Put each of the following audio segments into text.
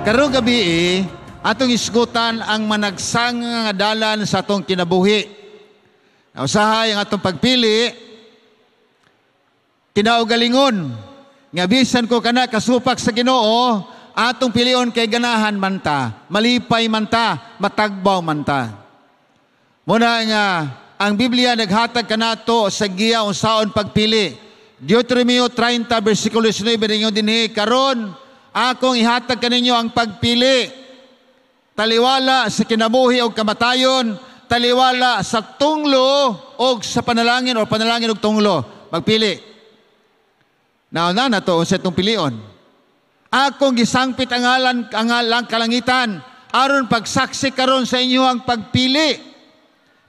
Karong gabi eh, atong isgutan ang managsang nga dalan sa atong kinabuhi. Usahay ang atong pagpili kinaugalingon nga bisan ko kana kasupak sa Ginoo, atong pilion kay ganahan man ta, malipay man ta, matagbaw man ta. Muna nga ang Biblia naghatag kanato sa giya unsaon pagpili. Deuteronomio 30 versikulo 19 ninyo dinhi, "Karon akong ihatag kaninyo ang pagpili, taliwala sa kinabuhi o kamatayon, taliwala sa tunglo o sa panalangin o panalangin og tunglo." Magpili. Nauna na to sa itong pilion. "Akong gisangpit ang ngalan ang ngalang kalangitan aron pagsaksi karon sa inyo ang pagpili."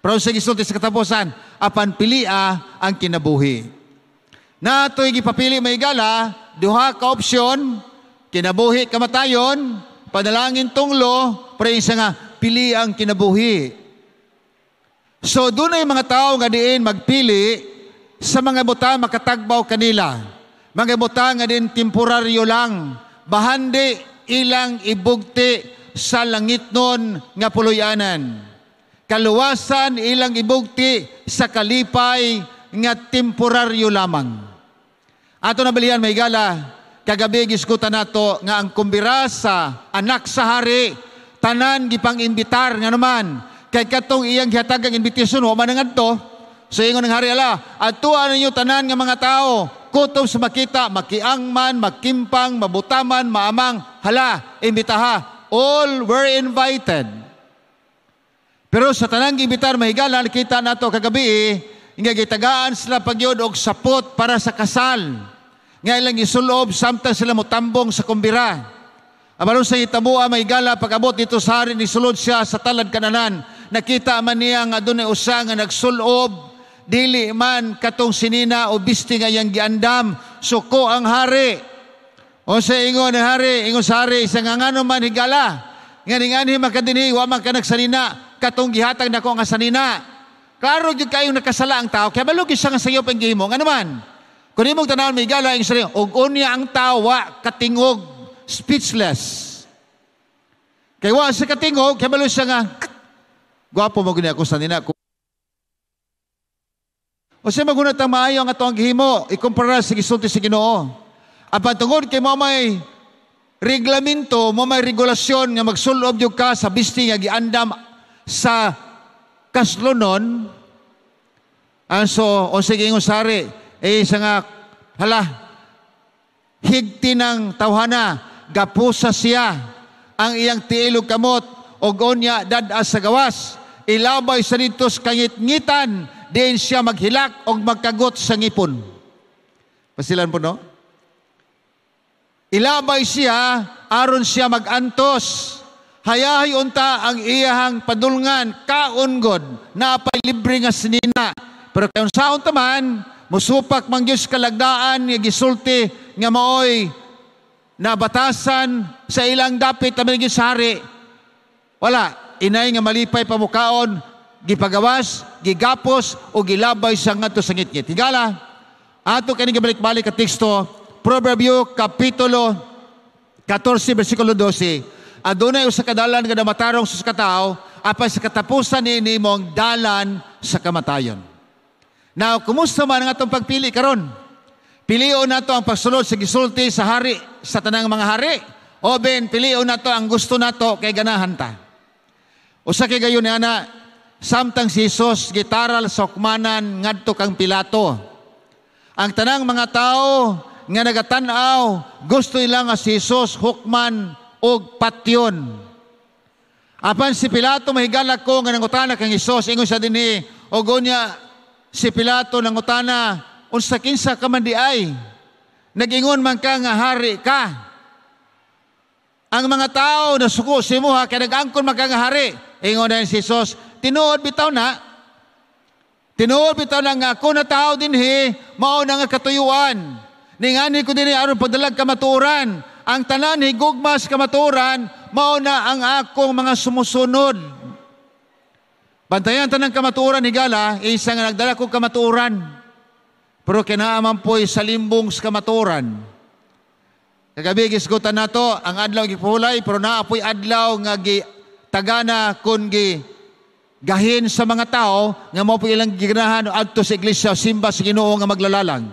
Pero sa gisulti sa katapusan, "Apan pilia ang kinabuhi." Natoy gipapili, mga higala, duha ka opsyon, kinabuhi, kamatayon, panalangin, tunglo, pero isa nga, pili ang kinabuhi. So dunay mga tao nga diin magpili sa mga buta makatagbaw kanila. Mga buta nga din temporaryo lang. Bahandi ilang ibugti sa langitnon nga puloy-anan. Kaluwasan ilang ibugti sa kalipay nga temporaryo lamang. Ato nabalian, mga higala, kagabi gisgutan nato nga ang kumbira sa anak sa hari, tanan gipang imbitar nga naman kay katong iyang gihatag ang invitation wa man ngadto. So ingon ng hari, "Ala, adtuan ninyo tanan nga mga tao, kutob sa makita, makiang man, makimpang, mabutaman, maamang, hala, imbitaha." All were invited. Pero sa tanang giimbitar, mga higala, nakita nato kagabi nga gitagaan sila pagyud og sapot para sa kasal. Nga ilang isulob samtang sila motambong sa kumbira. Apan sa hitaboa, mga higala, pag-abot dito sa hari, nisulod siya sa talad kananan. Nakita man niya nga dunay usa nga nagsulob, dili man katong sinina o bisti nga iyang giandam. Suko ang hari. O sa ingon ng hari, ingon sa hari, isa nga, "Ngano man, higala, nga ninganhi man ka dinhi, wa man ka nagsanina, katong gihatag nako nga sanina?" Klaro gyud kayo nakasala ang tao, kaya balog siya nga sayo pang gihimo. Ngano man? Kung imong tanawon, mga higala, ang sarili, og unya ang tao wa katingog, speechless. Kay wa sa katingog, kaya balo siya nga, "Gwapo mo gani ako sanina." O siya magunat ang maayo ang atong gihimo, ikumpara sa gisulti sa Ginoo. Apan tungod kay mo may reglamento, mo may regulasyon nga magsulob yung ka sa bisti nga giandam sa kaslonon, so, o sige, ingon sari, eh, sa nga, "Hala, higti ng tawhana, gapusa siya ang iyang tiil ug kamot, og unya dad-a sa gawas, ilabay sa dito sa kangit-ngitan, diin siya maghilak og magkagot sa ngipon." Pasilan po, no? Ilabay siya, aron siya magantos. Hayahay unta ang iyahang padulngan, kaon god, napay libre nga sinina. Pero kay unsaon taman, musupak man gyud sa kalagdaan nga gisulti nga maoy nabatasan sa ilang dapit taman gyud sa hari. Wala, inay nga malipay pamukaon, gipagawas, gigapos o gilabay sa ngadto sa ngitngit. Higala, ato kani gibalik-balik ka teksto, Proverbio kapitulo 14 versikulo 12. "Adunay usa ka dalan nga matarong sa katawo, apan sa katapusan niini mao ang dalan sa kamatayon." Now, kumusta man ang atong pagpili karon? Pilion nato ang pagsulod sa gisulti sa hari sa tanang mga hari, o ben pilion nato ang gusto nato kay ganahan ta? Usa kay gayon ni ana, samtang si Jesus gitaral sa hukmanan ngadto kang Pilato. Ang tanang mga tao nga nagatan-aw, gusto nila nga si Jesus hukman og patyon. Apan si Pilato, mahigala ko nga nangutana kang Hesus, ingon siya dinhi, og unya si Pilato nangutana, "Unsa, kinsa ka man di ay? Nagingon man ka nga hari ka. Ang mga tao nasuko sa imuha kay nag-angkon man ka nga hari." Ingon na si Jesus, "Tinuod bitaw na. Tinuod bitaw na nga ako na tao dinhi, mao na nga katuyuan. Ningani ko dinhi aron pagdalag kamatuoran. Ang tanan higugma sa kamatuoran, mao na ang akong mga sumusunod." Bantayan tanang kamatuoran, higala, isa nga nagdala kong kamatuoran. Pero kinaaman po'y sa limbong sa kamatuoran. Kagabi gisgutan nato ang adlaw gipahulay, pero naa poy adlaw nga gi tagana kun gi gahin sa mga tao nga mao po ilang giganahan adto sa iglesia, simba sa Ginoo nga maglalalang.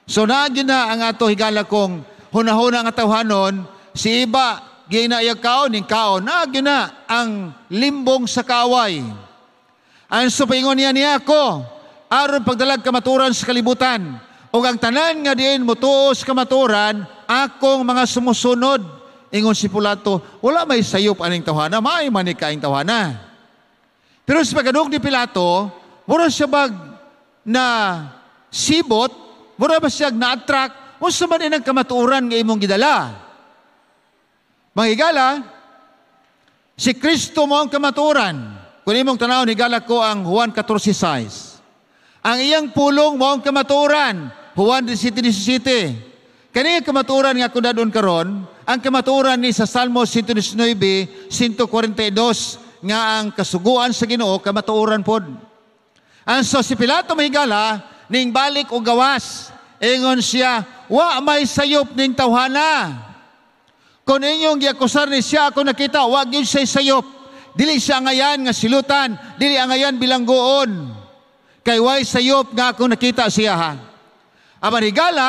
So naa gyud na ang ato, higala, kong hunahuna nga tawhanon, si iba gina iya kaon ning kaon, naa gyud na ang limbong sa kaaway. Ang so paingon niya niya ako aron pagdalag kamaturan sa kalibutan, ug ang tanan nga diin motuo sa kamaturan akong mga sumusunod. Ingon si Pilato, "Wala may sayop aning tawhana, maay man ni kaing tawhana." Pero sa pagkadungog ni Pilato, mura siya bag na sibot, mura ba siya na-attract, unsa man inang kamatuoran nga imong gidala? Mga higala, si Kristo mo ang kamatuoran. Kung imong tanawon, higala ko, ang Juan 14:6. Ang iyang pulong mo ang kamatuoran. Juan 17:17. Kani ang kamatuoran nga kung dadon karon, ang kamatuoran ni sa Salmo 119, 142 nga ang kasuguan sa Ginoo kamatuoran pod. Ang so si Pilato, mahigala, ning balik og gawas. Ingon siya, "Wa may sayop ning tawhana. Kung inyong giakusar ni siya ako nakita, wa gyud siya sayop. Dili siya angayan nga silutan, dili angayan bilanggoon. Kay way sayop nga ako nakita siya ha." Apan higala,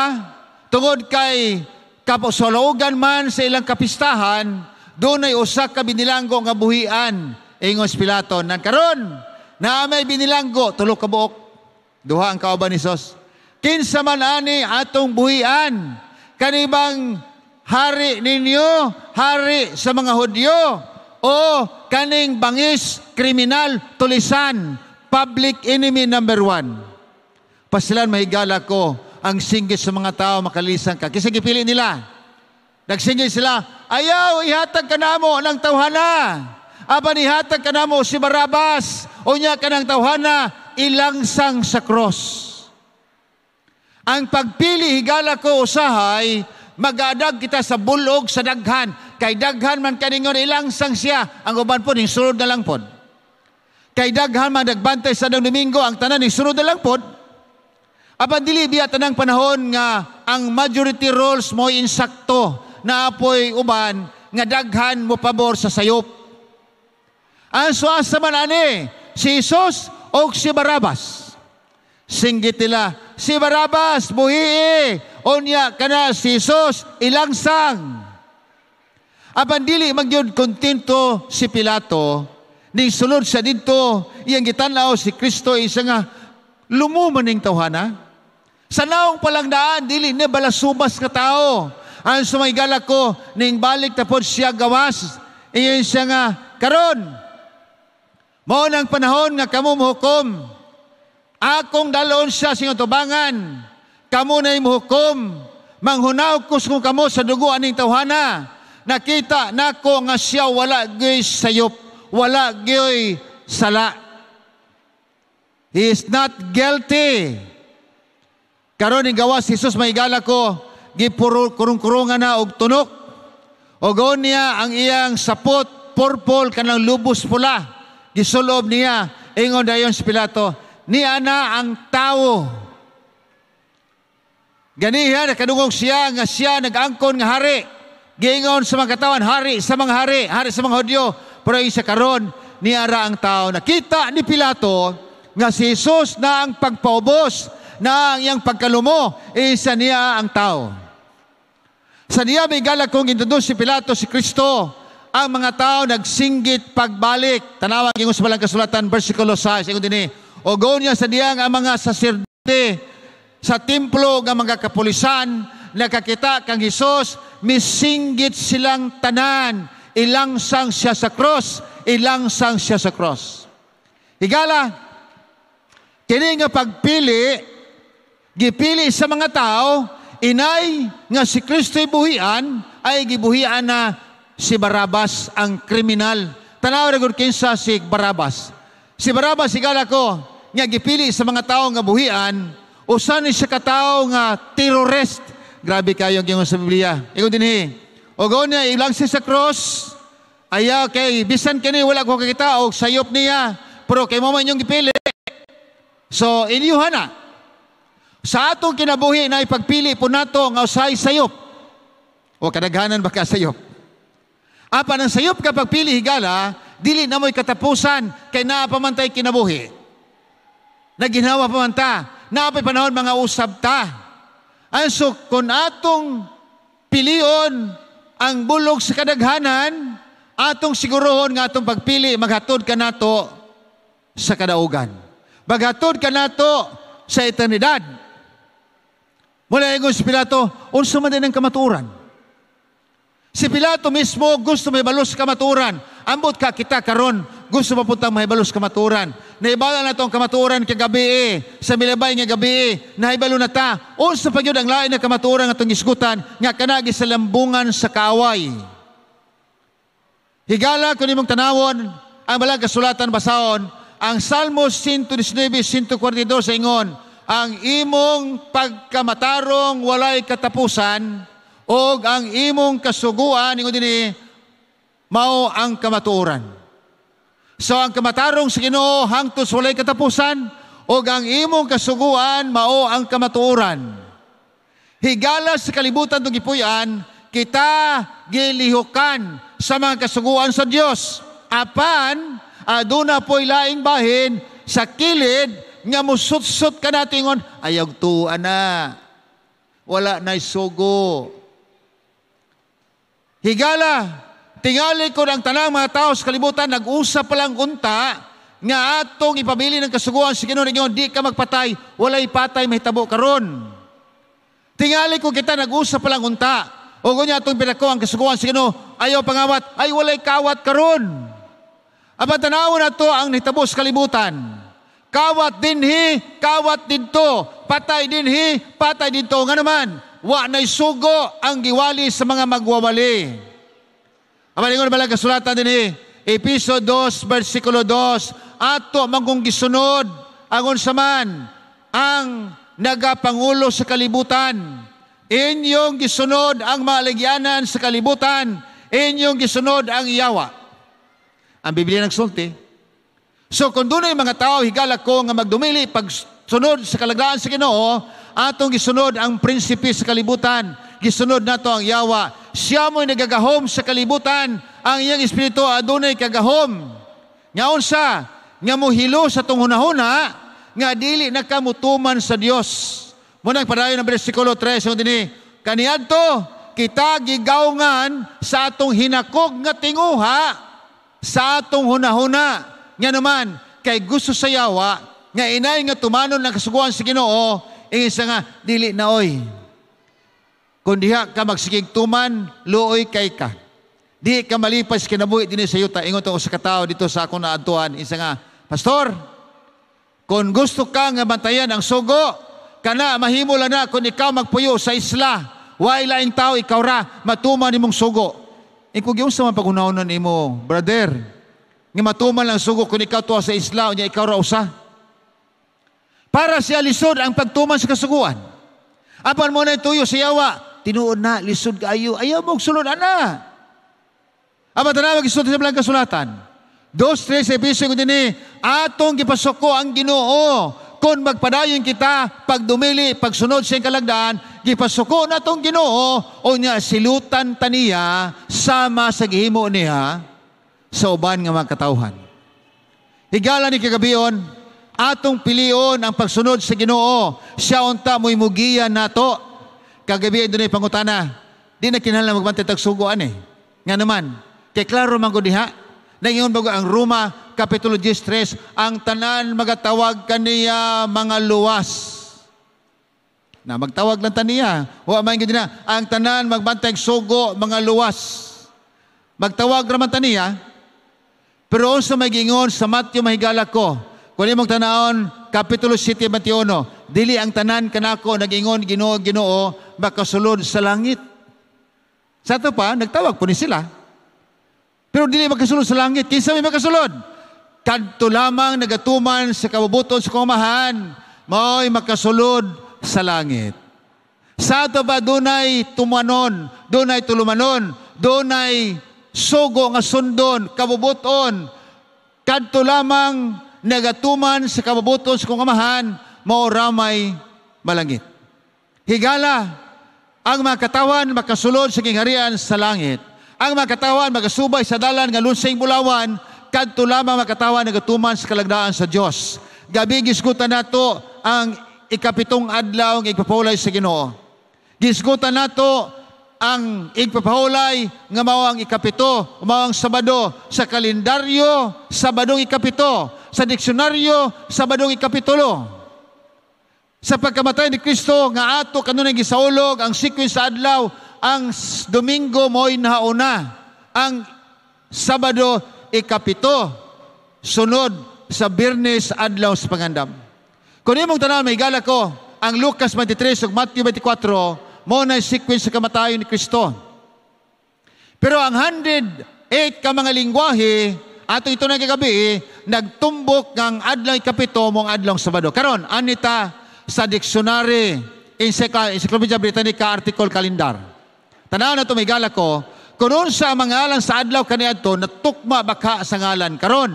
tungod kay kapusoloogan man sa ilang kapistahan, dunay usa ka binilanggo nga buhian. Ingon si Pilato, "Nan karon, na may binilanggo, tulo ka buok." Duha ang kauban ni Jesus. "Kinsa man ani atong buhian? Kanibang hari ninyo, hari sa mga Hudyo, o kaning bangis, kriminal, tulisan, public enemy number one?" Pasilan, mahigala ko, ang singgit sa mga tao makalisang ka. Kasi gipili nila. Nagsinggit sila, "Ayaw, ihatag ka namo ng tawhana. Apan ihatag ka namo si Barabas. Unya ka ng tawhana, ilangsang sa cross." Ang pagpili, higala ko, usahay, magadag kita sa bulog sa daghan. Kay daghan man kaningon ilangsang siya, ang uban po, ning sunod na lang pod. Kay daghan man nagbantay sa Domingo, ang tanan ning sunod na lang pod. Apan dili biya tanang panahon nga ang majority rules mo insakto, na apoy uban nga daghan mo pabor sa sayop. Ang suasa man ani, si Jesus o si Barabas? Singgit nila, "Si Barabas, buhii! Unya kana si Jesus, ilangsang." Apan dili magyud kontento si Pilato, ning sulod sa didto, iyang gitan-aw si Kristo, isa nga lumuman ning tawhana. Sa naong palang daan, dili ni balasubas ka tao. Ang sumaygala ko, ning balik tapod siya gawas. Iyon siya nga, "Karon, mao nang panahon nga kamo mohukom. Akong dalon siya sa tubangan. Kamo na'y mohukom. Manghunaw kus kung kamo sa dugo aning tawhana. Nakita nako nga siya wala gyoy sayop, wala gyoy sala. He is not guilty." Karon ning gawas si Jesus, mahigala ko, gipuro kurong-kurungan na og tunok. Og niya ang iyang sapot purple, kanang lubos pula. Gisulob niya. Ingon dayon si Pilato, "Niya na ang tawo." Ganiha nakadungog siya nga siya nag-angkon nga hari. Giingon sa mga katawan, "Hari sa mga hari, hari sa mga Hudyo." Pero isa karon, niara ang tao. Nakita ni Pilato nga si Jesus na ang pagpaubos, na ang iyang pagkalumo, isa niya ang tao. Sa niya may galak kong introduce si Pilato si Kristo, ang mga tao nagsinggit pagbalik. Tanawa ang sa balang kasulatan, versikulo 6. Ingon dinhi, o go niya sa diyang ang mga saserdote sa templo nga mga kapulisan nakakita kang Hesus, misinggit silang tanan, "Ilangsang siya sa cross, ilangsang siya sa cross." Higala, kini nga pagpili, gipili sa mga tao, inay nga si Kristo'y buhian, ay gibuhian na si Barabas ang kriminal. Tanaw ra gud kinsa si Barabas. Si Barabas, higala ko, nga gipili sa mga tao nga buhian, usa ni siya katawo nga terrorist. Grabe kayo ang gingon sa Biblia. Ingon dinhi. O gawin niya, ilang siya sa cross, ayaw kay bisan kini wala ko kakita og sayop niya, pero kay mo man inyong gipili. So inyuha na. Sa atong kinabuhi na ipagpili po nato nga usahay sayop. O kadaghanan ba ka sayop? Apan ang sayop ka pagpili, higala, dili na mo'y katapusan kay naa pa man tay kinabuhi. Naginhawa pa man ta. Naa pa'y panahon mga usab ta. So, kung atong pilion ang bulog sa kadaghanan, atong sigurohon nga atong pagpili maghatod ka nato sa kadaugan. Maghatod ka nato sa eternidad. Mula ingon si Pilato, "Unsa man din ang kamatuoran?" Si Pilato mismo gusto mahibalo sa kamatuoran. Ambot ka kita karon gusto mapuntang mahibalo sa kamatuoran. Nahibalo na ang kamatuoran kagabi eh, sa milabay nga gabi eh, nahibalo na ta. Unsa pa gyud ang lain na kamatuoran atong gisgutan nga kanagi sa lambungan sa kaaway? Higala, kung imong tanawon ang balang kasulatan, basahon ang Salmos 119, 142 sa ingon, "Ang imong pagkamatarong walay katapusan, og ang imong kasuguan," ingon dinhi, "mao ang kamatuoran." So ang kamatarong sa Ginoo hangtod walay katapusan, og ang imong kasuguan mao ang kamatuoran. Higala, sa kalibutan tong gipuy-an, kita gilihukan sa mga kasuguan sa Dios. Apan aduna po'y laing bahin sa kilid nga musutsot ka natingon, "Ayaw tuan na. Wala na'y sugo." Higala, tingali ko ang tanang mga tao sa kalibutan, nag-usap pa lang unta, nga atong ipabili ng kasuguan sa Ginoo, ingon, "Di ka magpatay," walay patay mahitabo karon. Tingali ko kita nag-usap pa lang unta. O gunya atong pinako ang kasuguan sa Ginoo, "Ayaw pangawat," ay walay kawat karon. Apan tanawon nato ang nahitabo sa kalibutan. Kawat dinhi, kawat didto, patay dinhi, patay didto. Nga naman, wa na'y sugo ang giwali sa mga magwawali. Apan ingon bala kasulatan dinhi, Episo 2, versikulo 2, ato mangkong gisunod ang unsa man ang nagapangulo sa kalibutan. Inyong gisunod ang maaligyanan sa kalibutan, inyong gisunod ang yawa. Ang Biblia nagsulti. So kung dunay mga tao, higala ko, nga magdumili pagsunod sa kalaglaan sa Ginoo, atong gisunod ang prinsipe sa kalibutan, gisunod nato ang yawa. Siya mo'y nagagahom sa kalibutan, ang iyang espiritu adunay kagahom. Nga unsa? Nga mohilo sa tong hunahuna, nga dili na ka mutuman sa Dios. Munang padayon ang bersikulo 3 yung dinhi, kaniadto kita gigawngan sa atong hinakog nga tinguha sa atong hunahuna. Nga naman, kay gusto sa yawa, nga inay nga tumanon ng kasuguan sa Ginoo, ingisa nga, "Dili na oy. Kung diha ka magsigig tuman, luoy kay ka. Di ka malipas kinabuhi dinhi sa yuta." Ingon to sa katao dito sa akong naadtuan, isa nga, "Pastor, kung gusto ka nga bantayan ang sugo, kana mahimo lang na kung ikaw magpuyo sa isla, way laing tao, ikaw ra, matuman nimong sugo." E kung giunsa man paghunahon nimo, brother, nga matuman lang sugo kung ikaw tuwa sa isla, unya ikaw ra usa. Para siya lisod ang pagtuman sa kasuguan. Apan mo na tuyo sa yawa, "Tinuod na, lisod kaayo, ayaw mo sulod ana." Apan tanawa gisulti sa balang kasulatan. 2:3 sa Episo ko dinhi, atong gipasuko ang Ginoo. Kung magpadayon kita, pagdumili, pagsunod sa iyang kalagdaan, gipasuko na tong Ginoo, o niya silutan taniya sama sa gihimo niya sa uban nga mga katawhan. Higala ni kagabion, atong pilion ang pagsunod sa Ginoo. Siya unta mo'y mugiya nato. Kagabi dunay pangutana, di na kinahanglan magbantay tag sugoan eh. Nga naman, kay klaro man gud diha. Nangingon bago ang Roma Kapitulo 13, ang tanan magatawag kaniya mga luwas. Na magtawag lang taniya. Wa man gud na ang tanan magbantay sugo mga luwas. Magtawag raman taniya. Pero unsa may giingon sa Mateo, mahigala ko? Kung imong tanawon, Kapitulo 7, 21, "Dili ang tanan kanako nagingon, 'Ginoo, Ginoo,' makasulod sa langit." Sa ato pa, nagtawag po ni sila. Pero dili makasulod sa langit. Kinsa may makasulod? Kadto lamang nagatuman sa kabubuton sa kumahan, mao'y makasulod sa langit. Sa ato ba dunay tumanon, dunay tulumanon, dunay sugo nga sundon, kabubuton, kadto lamang nagatuman sa kabubuton sa kong Amahan, mao ramay malangit. Higala, Ang mga katawan makasulod sa gingharian sa langit. Ang mga katawan makasubay sa dalan nga lunsing bulawan, kadto lamang mga katawan nagatuman sa kalagdaan sa Dios. Gabi gisgutan nato ang 7 adlaw ng igpapahulay sa Ginoo. Gisgutan nato ang igpapahulay nga mao ang 7, mao ang Sabado sa kalendaryo, Sabadong 7, sa diksyonaryo, Sabadong 7. Sa pagkamatay ni Kristo nga ato kanunay gisaulog ang sequence sa adlaw, ang Domingo mo'y nauna, ang Sabado 7, sunod sa Biyernes, adlaw sa pangandam. Kung imong tanaw, may gala ko, ang Lucas 23 ug Matthew 24 mao na sequence sa kamatayon ni Kristo. Pero ang 108 ka mga lingwahe ato ito na kagabi, nagtumbok ng adlaw 7 mong adlaw Sabado. Karon anita sa dictionary, Encyclopedia Britannica article calendar. Tanaw na to, may gala ko, kung sa mga ngalan sa adlaw kaniadto natukma baka sa ngalan karon.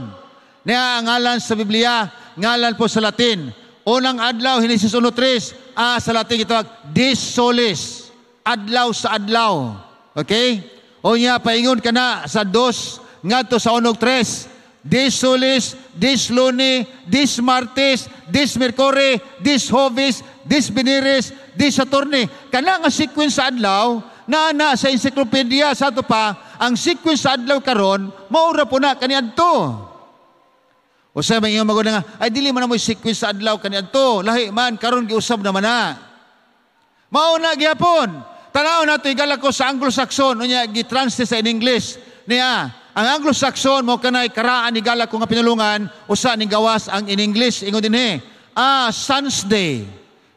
Niya ang ngalan sa Biblia, ngalan po sa Latin. Unang adlaw, Henesis 1:3, sa Latin gitawag dies solis, adlaw sa adlaw. Okay? O niya paingon kana sa 2 ngadto sa 1:3. Dies solis, dies luni, dies martis, dies mercuri, dies jovis, dies veneris, dies saturni. Kana nga sequence sa adlaw naa na sa encyclopedia sa ato pa, ang sequence sa adlaw karon maura po na kaniadto. O sa mga iyong nga, ay dili man na mo sequence sa adlaw kaniadto, lahi man karon giusab naman na. Mao na gyapon. Tanaw nato higala ko sa Anglo-Saxon, unya gi-translate sa in English. Niya, ang Anglo-Saxon mo kanay karaan higala ko nga pinulungan, usa ning gawas ang in English ingon dinhi. Sunday,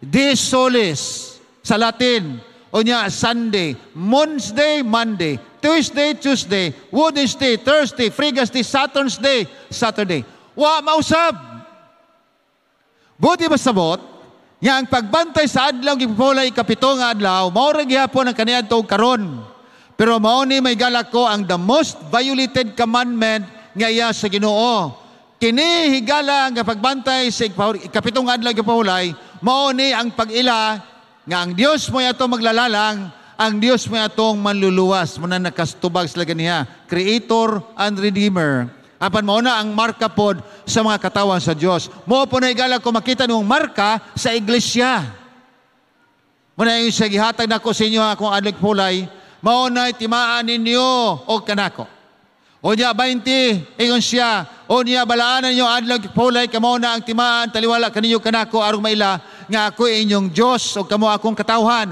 dies solis sa Latin. Unya Sunday, Monday, Monday, Tuesday, Tuesday, Wednesday, Thursday, Friday, Saturday, Saturday. Wa mausab. Buti masabot nga ang pagbantay sa adlaw gipapulay 7 nga adlaw mao ra gihapon ang kaniadto karon. Pero mao ni may galak ko ang the most violated commandment nga iya sa Ginoo. Kini higala nga pagbantay sa 7 adlaw gipahulay mao ni ang pag-ila nga ang Dios mo atong maglalalang, ang Dios mo atong manluluwas. Muna nakastubag sila ganiha, Creator and Redeemer. Apan mao na ang marka pod sa mga katawan sa Dios. Mao po na higala ko makita nung marka sa iglesia. Muna yung sa gihatag nako sa inyo akong adlaw pulay, mao na timaan ninyo og kanako. O niya 20, ingon siya, o niya balaanan ninyo adlaw pulay, kamo na ang timaan taliwala kaninyo kanako aron maila nga ako inyong Dios og kamo akong katawhan.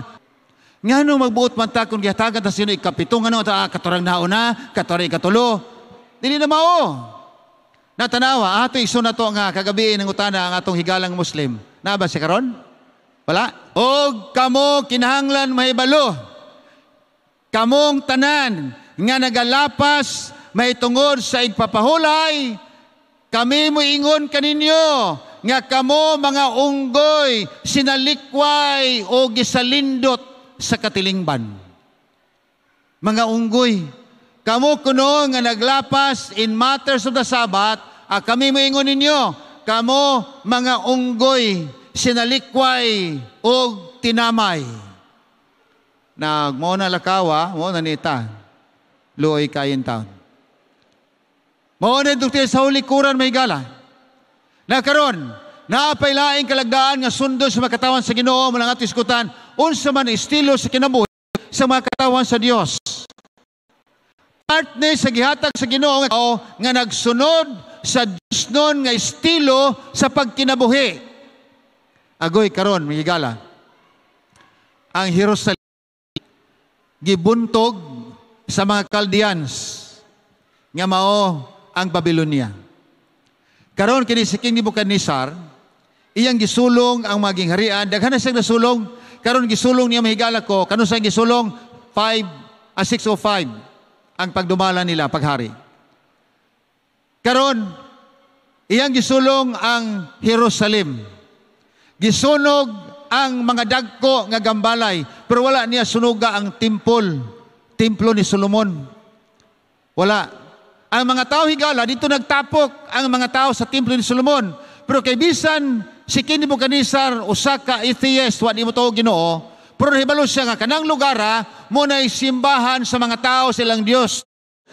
Ngano magbuot man ta kung gihatagan ta sino 7, ngano ta katorang nauna, katorang 3. Dili na mao. Natanawa, ato iso na to nga kagabi ng utana ang atong higalang Muslim. Na ba siya karon? Wala? Og kamo kinahanglan mahibalo. Kamong tanan nga nagalapas mahitungod sa igpapahulay, kami moingon kaninyo nga kamo mga unggoy sinalikway o gisalindot sa katilingban. Mga unggoy. Kamo kuno nga naglapas in matters of the Sabbath, kami moingon ninyo, kamo mga unggoy sinalikway o tinamay. Nagmo na lakawa, mo na nita. Luoy kayin taon. Mao na doktrina sa hulikuran may gala. Nakaron, naapay laing kalagdaan nga sundon sa mga katawan sa Ginoo mo lang ato iskutan unsa man estilo sa kinabuhi sa mga katawan sa Dios. Part ni sa gihatag sa Ginoo nga, nga nagsunod sa Dios nun nga estilo sa pagkinabuhi. Agoy karon mga higala. Ang Jerusalem gibuntog sa mga Chaldeans nga mao ang Babylonia. Karon kini si King Nebuchadnezzar, iyang gisulong ang mga gingharian, daghan na siyang nasulong. Karon gisulong niya mahigala ko, kanu sa gisulong 5 605 ang pagdumala nila paghari. Karon iyang gisulong ang Jerusalem. Gisunog ang mga dagko nga gambalay, pero wala niya sunuga ang templo, templo ni Solomon. Wala. Ang mga tao higala, dito nagtapok ang mga tao sa templo ni Solomon. Pero kay bisan si King Nebuchadnezzar usa ka atheist, wa di mo tuo Ginoo, Pero hibalo siya nga kanang lugar mo na simbahan sa mga tao silang Dios.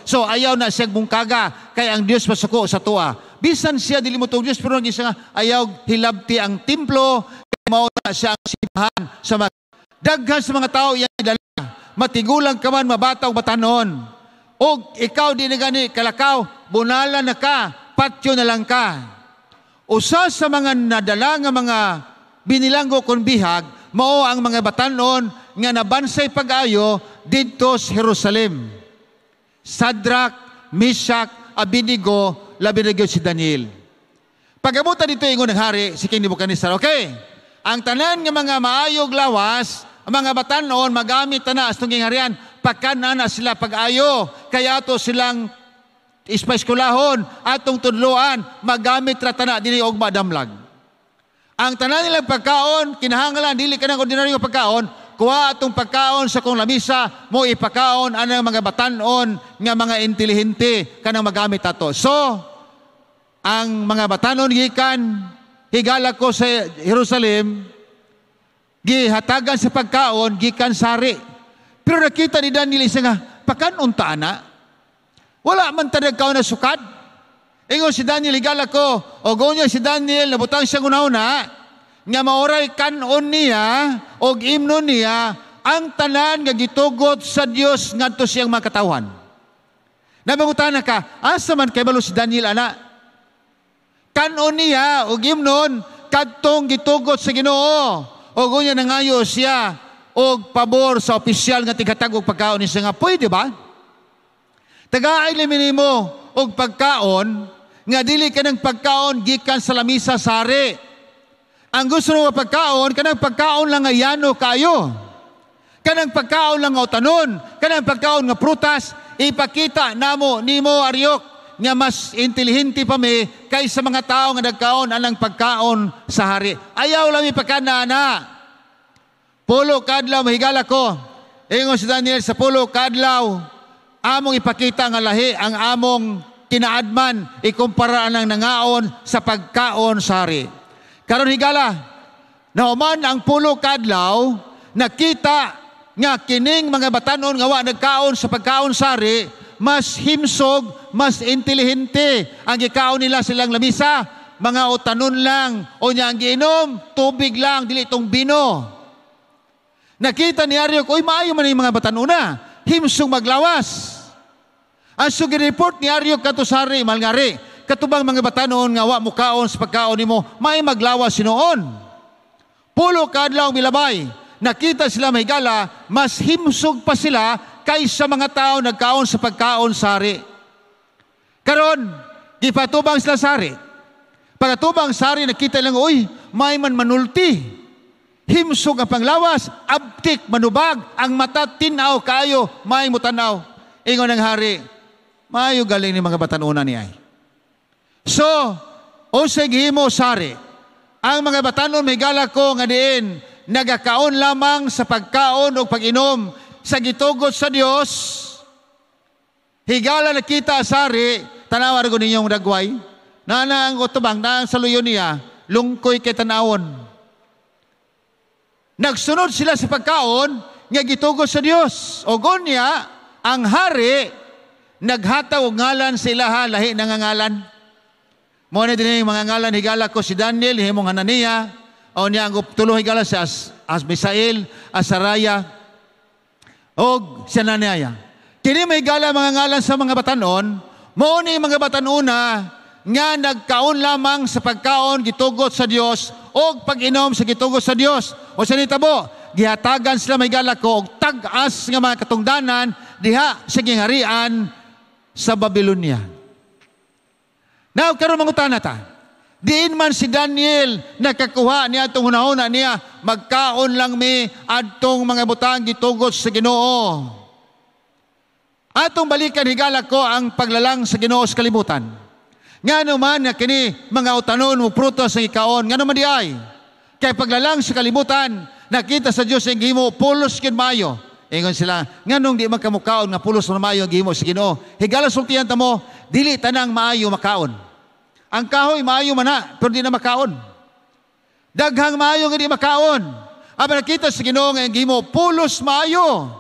So ayaw na siya bungkaga kay ang Dios masuko sa tuwa. Bisan siya dili mo Dios, pero nang siya ayaw hilabti ang templo kay mao na siya ang simbahan sa mga daghan sa mga tao iyang dala. Matigulang ka man, mabata o batanon. O ikaw di na gani kalakaw, bunala na ka, patyo na lang ka. Usa sa mga nadala nga mga binilanggo kon bihag, mao ang mga batanon nga nabansay pag-ayo didto sa Jerusalem. Shadrach, Meshach, Abednego, labi na gyud si Daniel. Pag-abutan dito ingon ng hari, si King Nebuchadnezzar, okay, ang tanan nga mga maayog lawas, ang mga batanon, magamit na sa itong harian, pagkanan na sila pag-ayo, kaya ato silang ispaskulahon, atong tudloan, magamit ra tana dinhi og madamlag. Ang tanan nilang pagkaon, kinahanglan dili ka ng ordinaryo pagkaon, kuha atong pagkaon sa kong lamisa, mo ipakaon anang mga batanon nga mga intelihente kanang magamit ato. So, ang mga batanon gikan higala ko sa Jerusalem, gihatagan sa pagkaon gikan sari. Pero nakita ni Daniel isa nga, pakanon ta ana? Wala man ta nagkaon na sukad. Ingon si Daniel, higala ko, o gonyo si Daniel, nabutang siyang una-una, nga maoray kanon niya, og imnon niya, ang tanan nga gitugot sa Dios ngadto siyang mga katawhan. Nabangutana ka, asa man kay balo si Daniel ana? Kanon niya, og imnon, kadtong gitugot sa Ginoo. O gunya nangayo siya, og pabor sa opisyal nga tighatag og pagkaon niya nga, pwede ba? Tagaay nimo og pagkaon, nga dili ka ng pagkaon gikan sa lamisa sari. Ang gusto mo pagkaon, kanang pagkaon lang nga yano kayo. Kanang pagkaon lang nga utanon, kanang pagkaon nga prutas, ipakita namo nimo Ariok nga mas intelihente pa mi kaysa mga tao nga nagkaon anang pagkaon sa hari. Ayaw lang ipakana na. Pulo kadlaw mahigala ko. Ingon si Daniel sa pulo kadlaw, among ipakita nga lahi ang among kinaadman ikumpara ang nangaon sa pagkaon sa hari. Karon higala, nahuman ang pulo kadlaw, nakita nga kining mga batanon nga wa nagkaon sa pagkaon sari, mas himsog, mas intelihente. Ang gikaon nila silang lamisa, mga utanon lang, o niya ang giinom, tubig lang, dili itong bino. Nakita ni Ariok, uy, maayo man yung mga batanuna, himsog maglawas. Ang sugi-report ni Ariok kato sari, malngari, katubang mga batanon nga wa mukaon sa pagkaon nimo, may maglawas sinuon. Pulo kadlaw milabay, nakita sila mahigala, mas himsog pa sila kaysa mga tao nagkaon sa pagkaon sari. Karon, gipatubang sila sari. Pagkatubang sari, nakita lang, uy, may man manulti. Himsog ang panglawas, abtik, manubag, ang mata tinaw kayo, may mutanaw. Ingon ng hari, maayo galing ni mga batanuna niya. So, unsay gihimo sari? Ang mga batanon may gala ko nga diin, nagakaon lamang sa pagkaon o pag-inom sa gitugot sa Dios. Higala nakita sari, tanawa ko ninyong dagway. Nana ang utubang, na ang saluyo niya, lungkoy kay tanawon. Nagsunod sila sa pagkaon nga gitugot sa Dios. O gonya, ang hari naghataw og ngalan sa ilaha, lahi nga ngalan. Mo na din yung mga ngalan, higala ko si Daniel, himong Hanania, o niya ang tulo higala si As Misael, Asaraya, og si Ananiah. Kini may gala mga ngalan sa mga batanon, mao ni mga batanuna nga nagkaon lamang sa pagkaon gitugot sa Dios og pag-inom sa gitugot sa Dios. O sa nitabo, gihatagan sila may gala ko og tag-as nga mga katungdanan diha sa giharian sa Babylonia. Now, karon mangutana ta. Diin man si Daniel nakakuha niya atong hunahuna niya, magkaon lang mi adtong mga butang gitugot sa Ginoo. Atong balikan higala ko ang paglalang sa Ginoo sa kalibutan. Ngano man nga kini mga utanon mo prutas ang ikaon, ngano man di ay? Kay paglalang sa kalibutan, nakita sa Dios ang gihimo pulos gyud maayo. Ingon sila, nganong di man kamukaon nga pulos man maayo ang gihimo sa Ginoo? Higala sultihan ta mo, dili tanang maayo makaon. Ang kahoy maayo man na, pero di na makaon. Daghang maayo nga di makaon. Apan nakita sa Ginoo nga ang gihimo pulos maayo.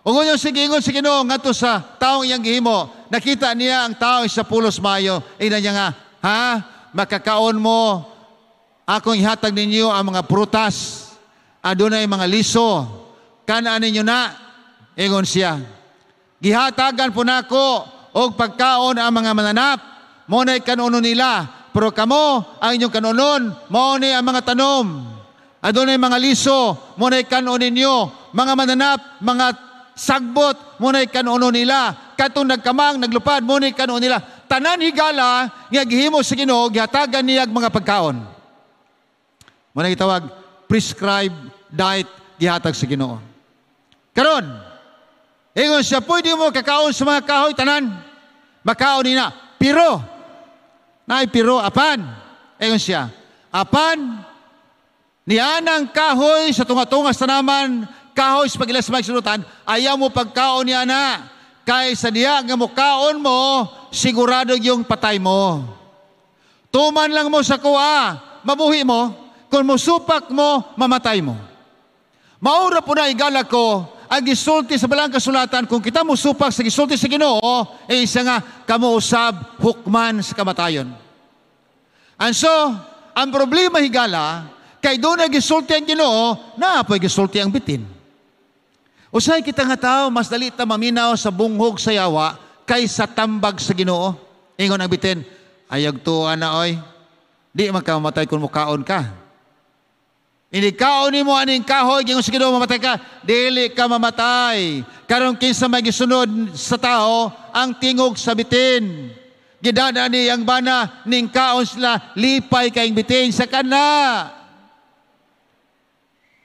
Ug unya sa giingon sa Ginoo ngadto sa taong iyang gihimo, nakita niya ang tao sa pulos maayo. Ina niya nga, ha, makakaon mo, akong ihatag ninyo ang mga prutas, adunay mga liso, kanaan ninyo na, ingon siya. Gihatagan po nako og pagkaon ang mga mananap, mao na'y kanunon nila, pero kamo ang inyong kanunon, mao ni ang mga tanom. Adunay mga liso, mao na'y kanon ninyo, mga mananap, mga sagbot, mao na'y kanunon nila. Katong nagkamang, naglupad, mao na'y kanon nila. Tanan, higala, nga gihimo sa Ginoo, gihatagan niya mga pagkaon. Mao na gitawag prescribed diet gihatag sa Ginoo. Karon, ingon siya, pwede mo kakaon sa mga kahoy tanan. Makaon nina. Pero, naay pero, apan. Ingon siya, apan, nianang kahoy sa tunga-tunga sa tanaman, kahoy sa pag-ila sa magsilutan, ayaw mo pagkaon niya na. Kay sa diya nga mo kaon mo, sigurado yung patay mo. Tuman lang mo sa kuha, mabuhi mo. Kung musupak mo, mamatay mo. Maura po na igala ko, ang gisulti sa balang kasulatan, kung kita musupak sa gisulti sa Ginoo, eh isa nga, kamo usab hukman sa kamatayon. And so, ang problema, higala, kay doon na gisulti ang Ginoo, naa po'y gisulti ang bitin. Usay kita nga tao, mas dali ta maminaw sa bunghog sa yawa, kaysa tambag sa Ginoo. Ingon ang bitin, ayag tuwa na oy, di man ka mamatay kung mukaon ka. Hindi kaon nimo aning kahoy, gingon sa Ginoo, mamatay ka. Dili ka mamatay. Karon kinsa may gisunod sa tao, ang tingog sa bitin. Gidana ni ang bana, ning kaon sila, lipay kayong bitin sa kana.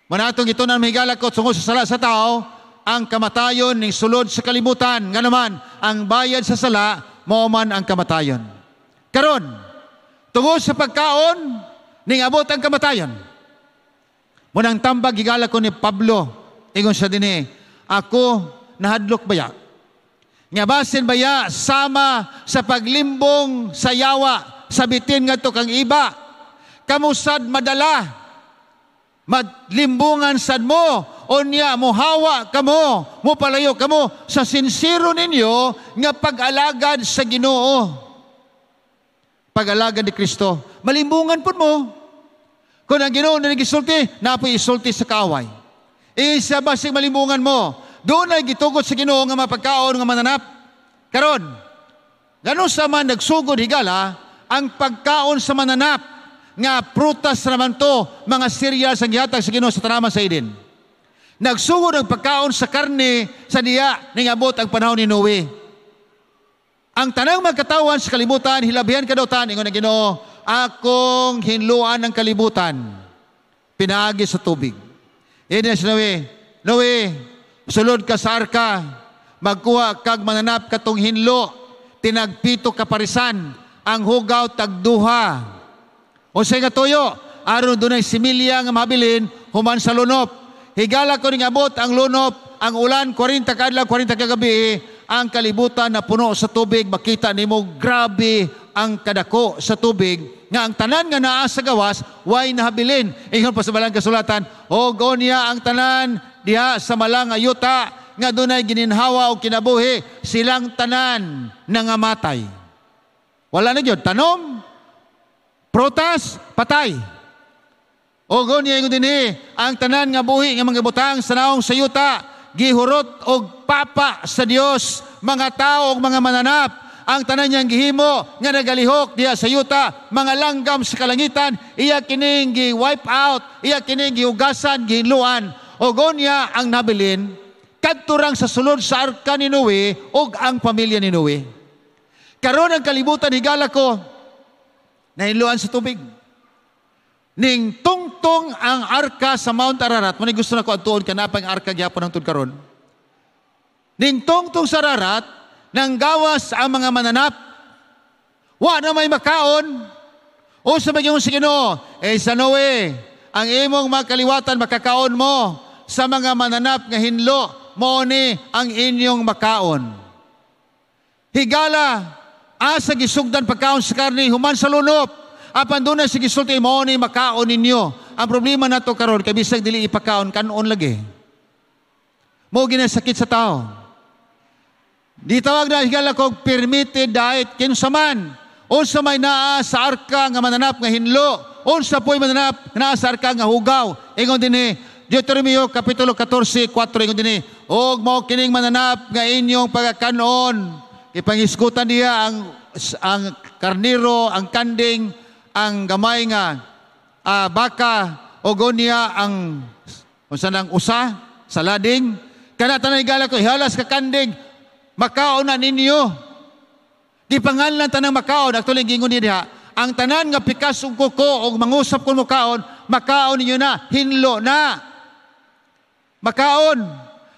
Manatong ito na mahigala ko, tungod sa sala sa tao, ang kamatayon ning sulod sa kalibutan. Nga naman, ang bayad sa sala, mao man ang kamatayon. Karon, tungod sa pagkaon, ning abot ang kamatayon. Munang tambag higala ko ni Pablo, ingon siya dinhi, ako nahadlok baya. Nga basin baya sama sa paglimbong sa yawa, sa bitin ngadto kang iba. Kamusad madala, madlimbungan sad mo, unya mohawa kamo, mopalayo kamo sa sinsero ninyo nga pag-alagad sa Ginoo. Pag-alagad ni Kristo, malimbungan pud mo. Kung ang Ginoo na nagisulti, napoy isulti sa kaaway. Isa basig malimbungan mo. Doon ay gitugot sa Ginoo nga mapagkaon nga mananap. Karon, gano sa man nagsugod, higala, ang pagkaon sa mananap nga prutas naman to, mga cereals ang gihatag sa Ginoo sa tanaman sa Eden. Nagsugod ang pagkaon sa karne sa diya ning abot ang panahon ni Noe. Ang tanang magkatawan sa kalibutan, hilabihan kadautan, ingon ang Ginoo, akong hinluan ng kalibutan, pinaagi sa tubig. Ini si Noe, Noe, sulod ka sa arka, magkuha kag mananap katong hinlo, tinagpito kaparisan, ang hugaw tagduha. O sa nga tuyo, aron dunay similya nga mabilin, human sa lunop. Higala ko ning abot ang lunop, ang ulan, 40 ka adlaw, 40 ka gabi, ang kalibutan na puno sa tubig, makita nimo grabe ang kadako sa tubig, nga ang tanan nga naa sa gawas, way nahabilin. Ingon pa sa balang kasulatan, og niya ang tanan diha sa malang yuta, nga dunay gininhawa o kinabuhi, silang tanan nangamatay. Wala na gyud, tanom, prutas, patay. O niya ingon dinhi, ang tanan nga buhi nga mga butang sa naong sa yuta, gihurot og papa sa Dios, mga tao og mga mananap. Ang tanan niyang gihimo nga nagalihok diha sa yuta, mga langgam sa kalangitan, iya kining gi-wipe out, iya kining gihugasan, gihinluan. Og niya ang nabilin, kadto sa sulod sa arka ni Noe og ang pamilya ni Noe. Karon ang kalibutan, higala ko, nahinluan sa tubig. Ning tungtong ang arka sa Mount Ararat, muna gusto na ko adtuon kanapang arka gyapon hangtod karon. Ning tungtong sa Ararat, nang gawas ang mga mananap, wa na may makaon. O sa magyong si Ginoo, eh sa Noe, ang imong makaliwatan makakaon mo sa mga mananap nga hinlo, mo ni ang inyong makaon. Higala, asa gisugdan pagkaon sa karni, human sa lunop. Apan doon na si gisulti mo ni makaon ninyo. Ang problema nato karon kay bisag dili ipakaon, kanon lagi. Mao ginasakit sa tao. Di tawag na, higala kog, permitted diet kinsa man. Unsa may naa sa arka nga mananap nga hinlo, unsa po'y mananap naa sa arka nga hugaw. Ingon dinhi Deuteronomio kapitulo 14:4, ingon dinhi, og mao kining mananap nga inyong pagakanon. Ipangisgutan niya ang karniro, ang kanding, ang gamay nga baka, o niya ang unsa nang usa sa lading. Kana tanan, higala ko, ihalas ka kanding, makaon na ninyo. Gipanganlan tanang makaon. Actually, gingon diha, ang tanan nga pikas ug kuko og mangusap kun mokaon, makaon ninyo na, hinlo na. Makaon.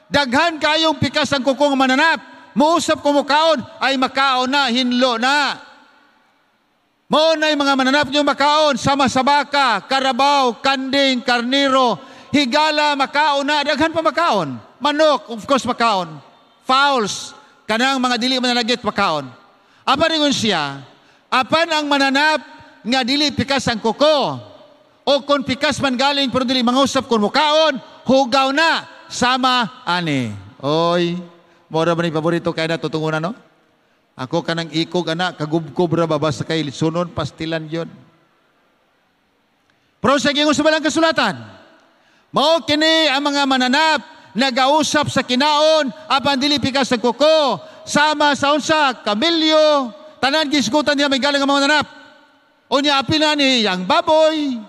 Daghan kayong pikas ang kuko nga mananap. Muusap ko mokaon, ay makaon na, hinlo na. Mao na mga mananap nyo makaon, sama sa baka, karabaw, kanding, karniro, higala, makaon na, daghan pa makaon. Manok, of course, makaon. Fowls, kanang mga dili mananagit, makaon. Apan ingon siya, apan ang mananap nga dili pikas ang kuko, o kung pikas man galing pero dili mangusap kung mukaon, hugaw na, sama ani. Oy, mora ba ni paborito kay na tutungunan, no? Ako kanang ikog ana, kagubkob ra ba, basta kay sunon pastilan yon. Pero sa gingon sa balang kasulatan, mao kini ang mga mananap nagausap sa kinaon apan dili pikas sa kuko, sama sa unsa, kamilyo, tanan gisgutan niya may galang ang mga mananap. Unya apil na ni ang baboy.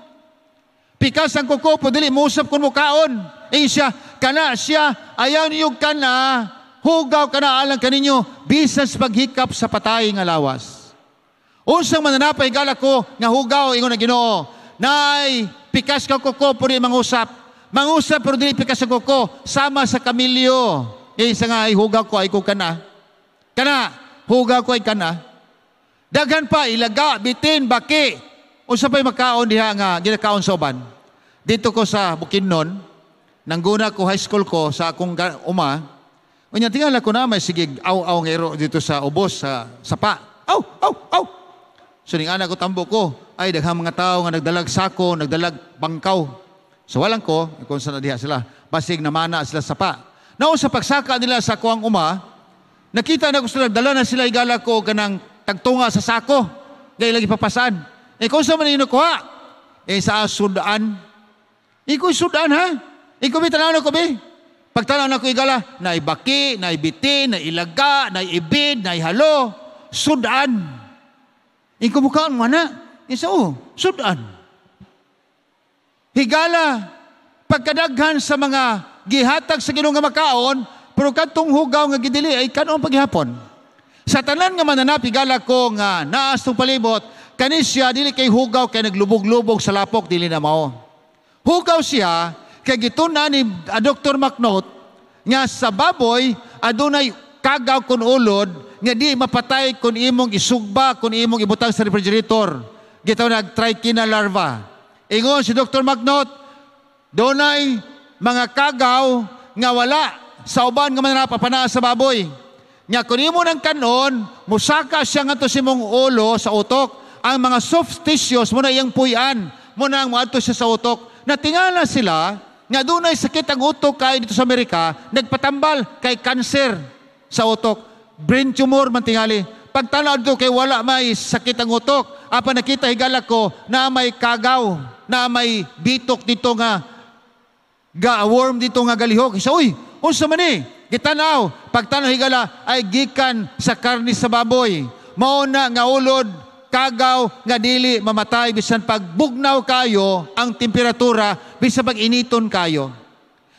Pikas ang kuko po dili muusap kun mukaon. Eh siya, kana siya, ayaw niyo kana, hugaw kana alang kaninyo, bisan sa paghikap sa patay nga lawas. Unsang mananapay, higala ko, nga hugaw, ingon na Ginoo, nay pikas ka kuko pero di mangusap. Mangusap pero dili pikas sa kuko, sama sa kamilyo. Eh, isa nga ay hugaw ko ay ko kana. Kana, hugaw ko ay kana. Daghan pa, ilaga, bitin, baki. Unsa pa'y makaon diha nga ginakaon sa uban? Dito ko sa Bukidnon, nangguna ko high school ko sa akong uma. Unya tingala ko na may sige aw-aw nga iro dito sa ubos sa sapa. Aw, aw, aw. So ning ana ko tambo ko, ay daghang mga tao nga nagdalag sako, nagdalag bangkaw. So walang ko, kung saan na diha sila, basig namana sila sapa. Naon sa pagsaka nila sa kuang uma, nakita na ko sila, dala na sila, higala ko, kanang tagtunga sa sako, gay lagi papasan. Eh kung sa man kuha? Eh sa sudan. Iko sudan ha? Iko bi tanaw na ko bi? Pagtanaw na ko, igala, naibaki, naibiti, nailaga, naibid, naihalo, sudan. Iko mukaan mana? Isa oh, sudan. Higala, pagkadaghan sa mga gihatag sa Ginoo nga makaon, pero kadtong hugaw nga gidili ay kanon paghihapon. Sa tanan nga mananap, higala ko, nga naas tong palibot, kani siya dili kay hugaw kay naglubog-lubog sa lapok, dili na mao. Hugaw siya kay gitun-an ni Dr. McNaught nga sa baboy adunay kagaw kun ulod nga di mapatay kung imong isugba, kung imong ibutang sa refrigerator. Gitawag nag trichina larva. Ingon si Dr. McNaught, dunay mga kagaw nga wala sa uban nga mananap apan naa sa baboy. Nga kung imo ng kanon, musaka siya ngadto sa imong ulo, sa utok. Ang mga soft tissues mo na iyang puy-an, mo na ang moadto siya sa utok. Natingala sila nga dunay sakit ang utok kay dito sa Amerika, nagpatambal kay cancer sa utok. Brain tumor man tingali. Pagtanaw dito kay wala may sakit ang utok. Apan nakita, higala ko, na may kagaw, na may bitok dito nga ga worm dito nga galihok. Isa, uy, unsa man ni? Gitanaw, pagtanaw, higala, ay gikan sa karni sa baboy. Mao na nga ulod, kagaw nga dili mamatay bisan pagbugnaw kayo ang temperatura, bisan pag initon kayo.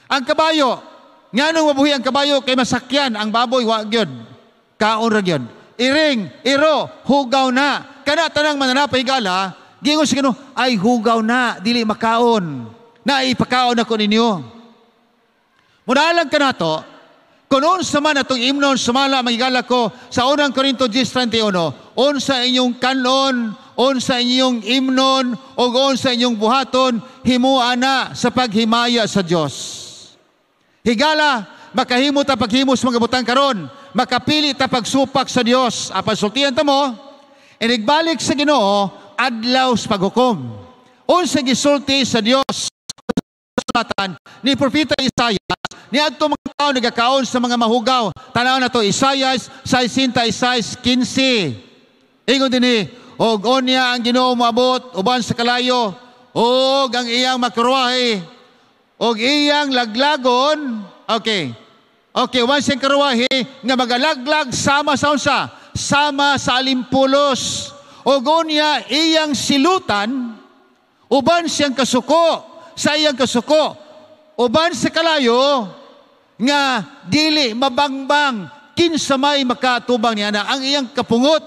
Ang kabayo, nganong mabuhi ang kabayo kay masakyan, ang baboy wa gyud. Kaon ra gyud. Iring, iro, hugaw na. Kana tanang mananap, higala, gingon sa Ginoo, ay hugaw na, dili makaon. Na ipakaon ako ninyo. Munalang ka nato, kung unsa man atong imnon sumala, magigala ko, sa unang Korinto 10:31, unsa inyong kanon, unsa inyong imnon, o unsa inyong buhaton, himua na sa paghimaya sa Dios. Higala, makahimo ta paghimo sa mga butang karon, makapili ta pagsupak sa Dios. Apan sultihan ta mo, inigbalik sa Ginoo, adlaw sa paghukom. Unsa gisulti sa Dios kasulatan ni Propeta Isaiah ni adto mga tao nagakaon sa mga mahugaw? Tanaw na to, Isaiah 66:15. Ingon dinhi, "Og unya ang Ginoo moabot uban sa kalayo ug ang iyang makarwahe og iyang laglagon." Okay, uban siyang karwahe nga magalaglag sama sa unsa? Sama sa alimpulos. "Og unya iyang silutan uban siyang kasuko, sa iyang kasuko uban sa kalayo nga dili mabangbang, kinsa may makatubang niya na ang iyang kapungot."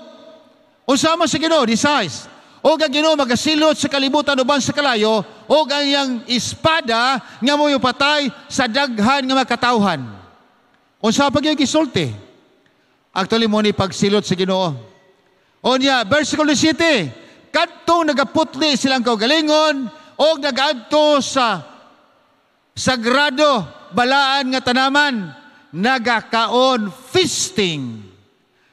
Unsa man sa Ginoo, decides. "Og ang Ginoo magasilot sa kalibutan uban sa kalayo og ang iyang espada nga mo'y patay sa daghan nga makatawhan." Unsa pa gyud gisulti? Actually, mo ni pagsilot sa Ginoo. Unya, versikulo 7, "Kadtong nagaputli silang kaugalingon og nagaadto sa sagrado balaan nga tanaman, nagakaon, feasting,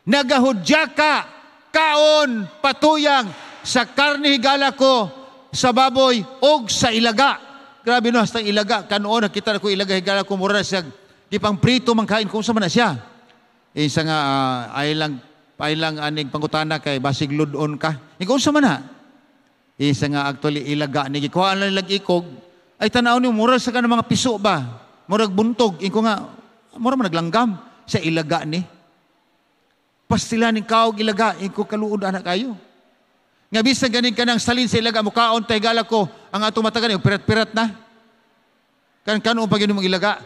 nagahudyaka, kaon patuyang sa karne, higala ko, sa baboy og sa ilaga." Grabe no, hasta ilaga kanoon nakita ko ilaga, higala ko, mura siya gipang prito man kain kung sa man na siya. Isa nga ay lang aning pangutana kay basig ludon ka. Ikaw sa man na. Isa nga actually ilaga ni gikuha lang nilag ikog ay tanaw ni mura sa kanang mga piso ba. Murag buntog inko nga mura man naglanggam sa ilaga ni. Pastila ning kaog ilaga inko kaluod anak kayo. Nga bisan ganing kanang salin sa ilaga mukaon tay gala ko ang atong matagan pirat-pirat na. Kan kanon pa gyud mong ilaga.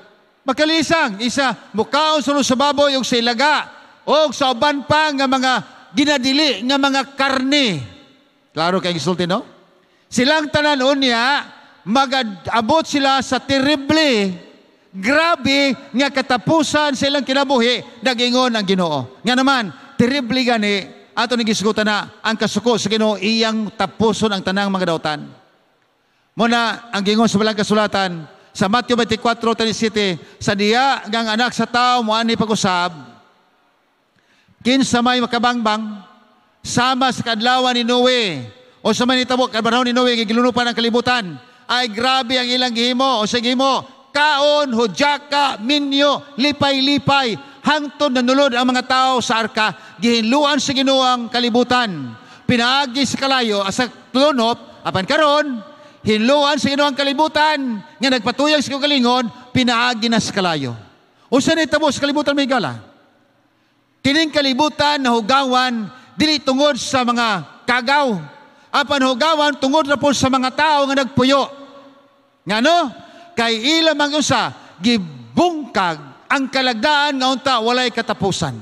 Makalisang isa mukaon sulod sa baboy ug sa ilaga og sa uban pa nga mga ginadili nga mga karne. Klaro kay gisulti, no? "Silang tanan unya magabot sila sa terrible, grabe nga katapusan sa ilang kinabuhi, nagingon ang Ginoo." Nga naman, terrible gani ato ni gisgutan na ang kasuko sa Ginoo iyang tapuson ang tanang mga dautan. Muna ang gingon sa balang kasulatan sa Matthew 24:37, "Sa diya nga ang Anak sa Tao moani pag-usab, kinsa may makabangbang, sama sa kadlawan ni Noe." O sa man nitabo kadlawan ni Noe, gilunupan ang kalibutan. Ay grabe ang ilang gihimo. O sa gihimo, kaon, hudyaka, minyo, lipay-lipay, hangtod nanulod ang mga tao sa arka, gihinluan sa Ginoo ang kalibutan pinaagi sa kalayo sa tulunop. Apan karon hinluan sa Ginoo ang kalibutan nga nagpatuyang sa kaugalingon pinaagi na sa kalayo. Unsa nitabo sa kalibutan, may gala? Kining kalibutan nahugawan dili tungod sa mga kagaw, apan hugawan tungod na po sa mga tao nga nagpuyo. Ngano? Kay ila mang usa gibungkag ang kalagdaan nga unta walay katapusan.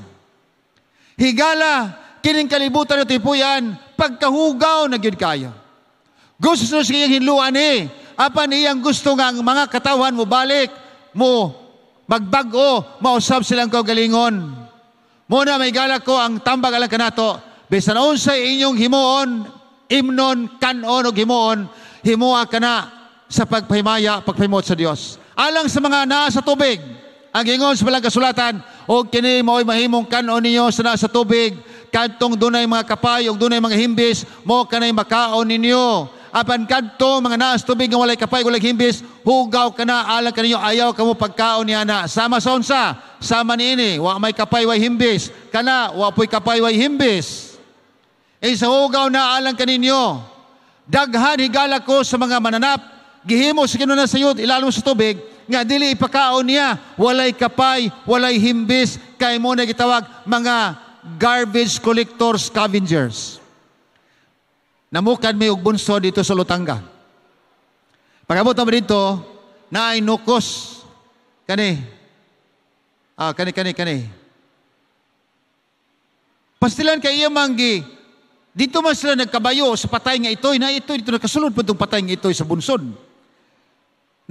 Higala, kining kalibutan na tipuyan, pagkahugaw na gyud kayo. Gusto sa iyang hinluan eh. Apan iyang gusto nga ang mga katawan mo balik, mo magbag-o, mausab silang kaugalingon. Muna may galak ko ang tambag alang kanato, bisan unsay inyong himuon, imnon, kanon og himuon, himua kana sa pagpahimaya, pagpahimot sa Dios. Alang sa mga naa sa tubig, ang ingon sa balang kasulatan, "Og kini mao'y mahimong kanon ninyo sa naa sa tubig, kadtong dunay mga kapay ug dunay mga himbis, mo kanay makaon ninyo. Apan kadto mga naa sa tubig nga walay kapay, walay himbis, hugaw kana alang kaninyo, ayaw kamo pagkaon niya na." Sama sa unsa? Sama niini, wa may kapay, way himbis. Kana wa po'y kapay, way himbis. E sa hugaw na alang kaninyo. Daghan, higala ko, sa mga mananap, gihimo sa Ginoo na sayod, ilalom sa tubig, nga dili ipakaon niya, walay kapay, walay himbis, kay mo na gitawag mga garbage collector scavengers. Namukad may og bunso dito sa Lutanga. Pag-abot naman dito, naay nukos. Kani. Ah, kani, kani, kani. Pastilan kay iya manggi. Dito man sila nagkabayo sa patay nga itoy. Na itoy, dito nakasulod po itong patay nga itoy sa bunsod.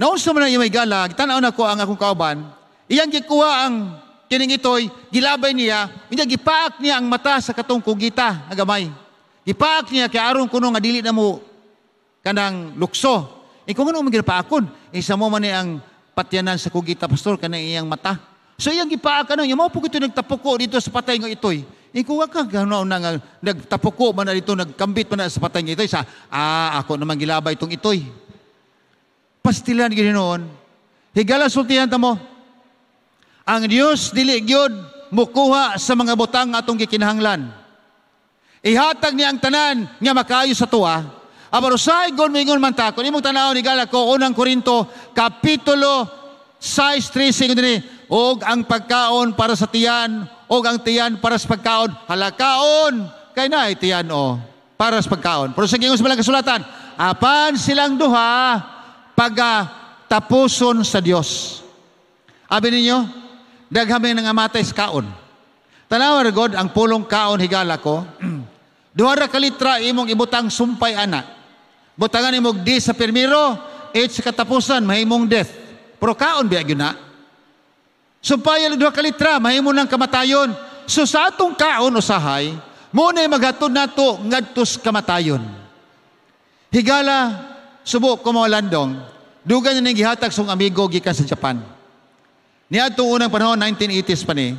Naunsa man ang iya may gala, tanaw na ko ang akong kauban, iyang gikuha ang kining itoy, gilabay niya, iyang gipaak niya ang mata sa katong kugita nga gamay. Gipaak niya kay aron kuno nga dili na mo kanang lukso. E kung ano man ginapaakon, isa mo man ni ang patyanan sa kugita, pastor, kanang iyang mata. So iyang gipaak ano, yung mao po ito nagtapuko dito sa patay nga itoy. Ikaw ka ganoon na nga nagtapuko man na dito, nagkambit man na sa patay nga itoy sa ako naman gilabay itong itoy. Pastilan gyud noon. Higala, sultihan ta mo. Ang Dios dili gyud mukuha sa mga butang atong gikinahanglan. Ihatag niya ang tanan nga makaayo sa tuwa. Apan usahay gon moingon man ta, kung imong tan-awon, higala ko, Unang Korinto kapitulo 6:13 dinhi, "Og ang pagkaon para sa tiyan, og ang tiyan para sa pagkaon." Halakaon kay naay tiyan o para sa pagkaon. Pero sa ingon sa balang kasulatan, apan silang duha paga tapuson sa Dios. Abi ninyo, daghan may nangamatay sa kaon. Tanawa God ang pulong kaon, higala ko. 2 ka litra imong ibutang sumpay ana. Butangan imong D sa primero, H sa katapusan, mahimong death. Pero kaon biya gyud na. Sumpay ang 2 ka litra, mahimo ng kamatayon. So sa atong kaon usahay, mo na maghatod nato ngadto sa kamatayon. Higala, subo ko mga landong, dugan niya ning gihatag sa amigo gikan sa Japan. Niadtong unang panahon, 1980s pa ni,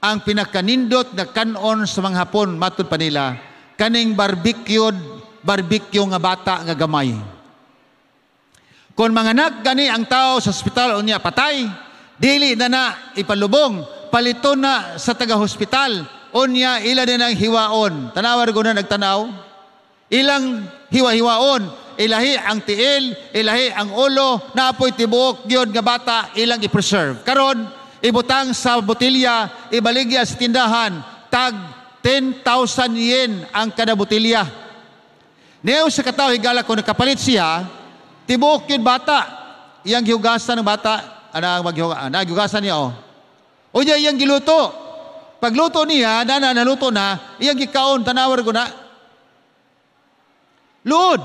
ang pinakanindot na kanon sa mga Hapon, matud pa nila, kaning barbecue, barbecue nga bata nga gamay. Kung manganak gani ang tao sa ospital unya patay, dili na na ipalubong, paliton na sa taga-hospital, unya ila din ang hiwaon. Tanawa ko na nagtanaw. Ilang hiwa-hiwaon, ilahi ang tiil, ilahi ang ulo, naapoy tibuok gyud nga bata ilang i-preserve. Karon ibutang sa botilya, ibaligya sa tindahan, tag 10,000 yen ang kada botilya. Niyaw sa katawo, higala ko, nakapalit siya, tibuok yun bata. Iyang gihugasan ng bata, ana maghuga, ana gihugasan niya oh. Unya iyang giluto. Pagluto niya, na naluto na, iyang gikaon, tanawar ko na. Luod.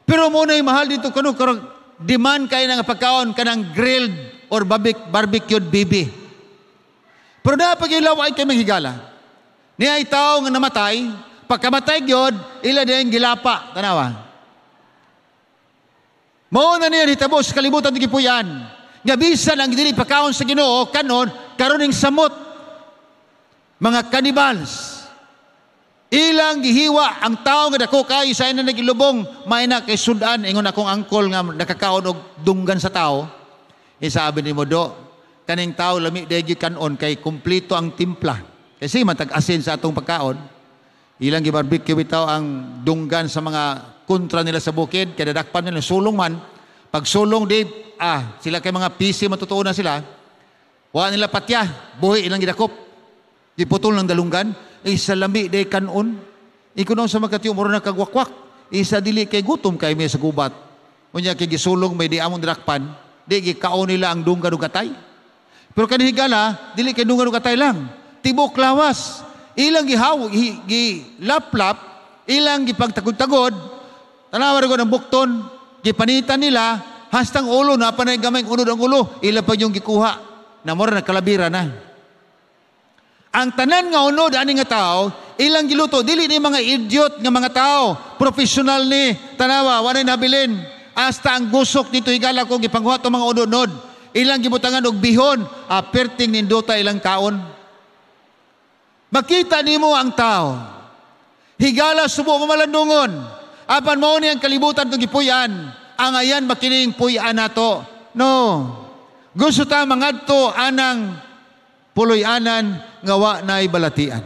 Pero muna yung mahal dito kuno karong demand kay nga pagkaon kanang grilled or barbecued baby. Pero na pag ay kay manghigala. Niya ay tao nga namatay, pagkamatay gyud, ila din gilapa, tanawa. Mao na niya hitabo sa kalibutan ti gipuy-an. Nga bisan ang dili pagkaon sa Ginoo kanon karon ning samot mga cannibals. Ilang gihiwa ang tao nga dako kayo sa ina nagilubong, may na kay sudan ingon akong angkol nga nakakaon og dunggan sa tao. Isabi ni mo do, kaning tao lami daygi kanon kay kumpleto ang timpla. Kasi matag asin sa atong pagkaon. Ilang gibarbecue bitaw ang dunggan sa mga kontra nila sa bukid, kay dadakpan nila sulong man. Pag sulong di sila kay mga PC matutuo na sila. Wa nila patya, buhi ilang gidakop. Giputol ng dalunggan, isa lami day kanon. Ikuno sa makatiyo mura na kagwakwak. Isa dili kay gutom kay may sa gubat. Unya kay gisulong may di among drakpan, di gikaon nila ang dunggan ug atay. Pero kanihigala, dili kay dunggan ug atay lang. Tibok lawas. Ilang gihaw, gilaplap, ilang gipagtagod-tagod, tanawa ko ng bukton, gipanitan nila, hastang ulo, na panay gamay unod ang ulo, ila pa yung gikuha. Na mura nagkalabira na. Ang tanan nga unod ani nga tao, ilang giluto, dili ni mga idiot nga mga tao, professional ni, tanawa, walay nabilin. Hasta ang gusok dito higala ko gipanghuhat ang mga unod-unod. Ilang gibutangan og bihon, perting nindota ilang kaon. Makita nimo ang tao. Higala subo mamalandungon. Apan mao ni ang kalibutan itong gipuy-an. Ang ayan makining puy-an nato. No. Gusto ta mangadto anang puloy-anan nga wa na'y balatian.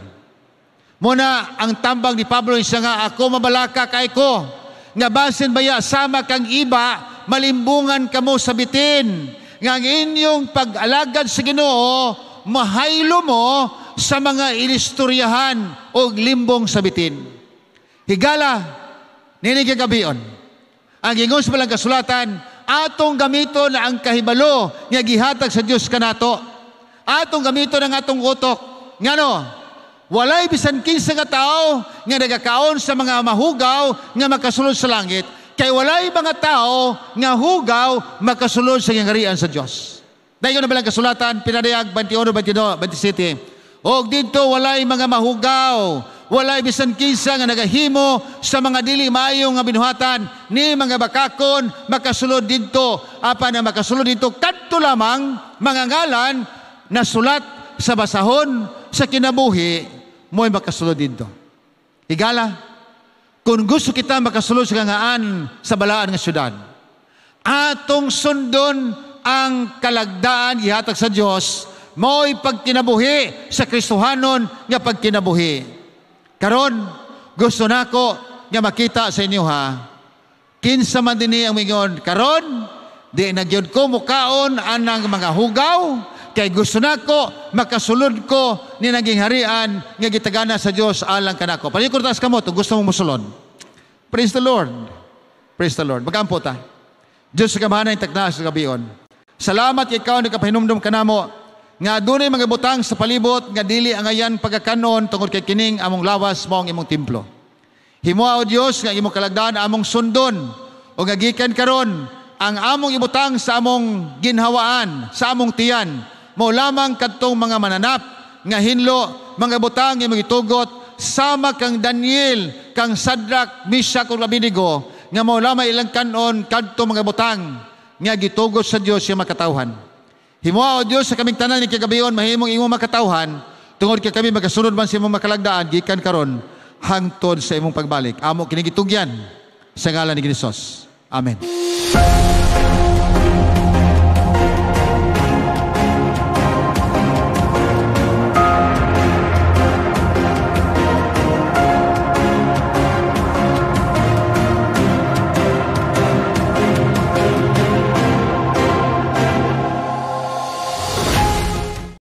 Muna ang tambang ni Pablo siya nga ako mabalaka kay ko. Nga basin baya sama kang iba malimbungan kamo sa bitin. Nga ang inyong pag-alagad sa Ginoo mahaylo mo sa mga ilistoryahan o limbong sa bitin. Higala, ninig gabion. Ang ingon sa balang kasulatan, atong gamiton ang kahibalo nga gihatag sa Dios kanato. Atong gamiton ang atong utok. Ngano? Walay bisan kinsa nga tao nga nagakaon sa mga mahugaw nga makasulod sa langit, kay walay mga tao nga hugaw makasulod sa gingharian sa Dios. Dayon na balang kasulatan, pinadayag 21, 22, 27. Og didto walay mga mahugaw, walay bisan kinsa nga nagahimo sa mga dili maayo nga binuhatan ni mga bakakon makasulod didto. Apan ang makasulod didto kadto lamang mga ngalan na sulat sa basahon sa kinabuhi, mo'y makasulod didto. Higala, kung gusto kita makasulod sa kangaan sa balaan nga syudad, atong sundon ang kalagdaan gihatag sa Dios, mo'y pagkinabuhi sa Kristohanon nga pagkinabuhi. Karon, gusto nako nga makita sa inyo ha, kinsa man dinhi ang mingon, "Karon, di na gyud ko mukaon anang mga hugaw, kay gusto nako makasulod ko ni naging harian nga gitagana sa Dios alang kanako." Palihog taas kamot kung gusto mo musulod. Praise the Lord. Praise the Lord. Magampo ta. Diyos sa kamahanan takna sa gabion. Salamat kay ikaw nagkapahinumdum kanamo nga adunay mga butang sa palibot nga dili angayan pagkakanon tungod kay kining among lawas mao ang imong templo. Himoa, O Dios, nga imong kalagdaan among sundon o nga gikan karon ang among ibutang sa among ginhawaan, sa among tiyan, mao lamang kadtong mga mananap nga hinlo, mga butang imong gitugot sama kang Daniel, kang Shadrach, Meshach ug Abednego nga mao lamang ilang kanon kadto mga butang nga gitugot sa Dios sa makatawhan. Himoa, O Dios, sa kaming tanan ni kagabion mahimong imong makatawhan tungod kay kami magasunod man sa imong makalagdaan gikan karon hangtod sa imong pagbalik. Amo kini gitugyan sa ngalan ni Jesus. Amen.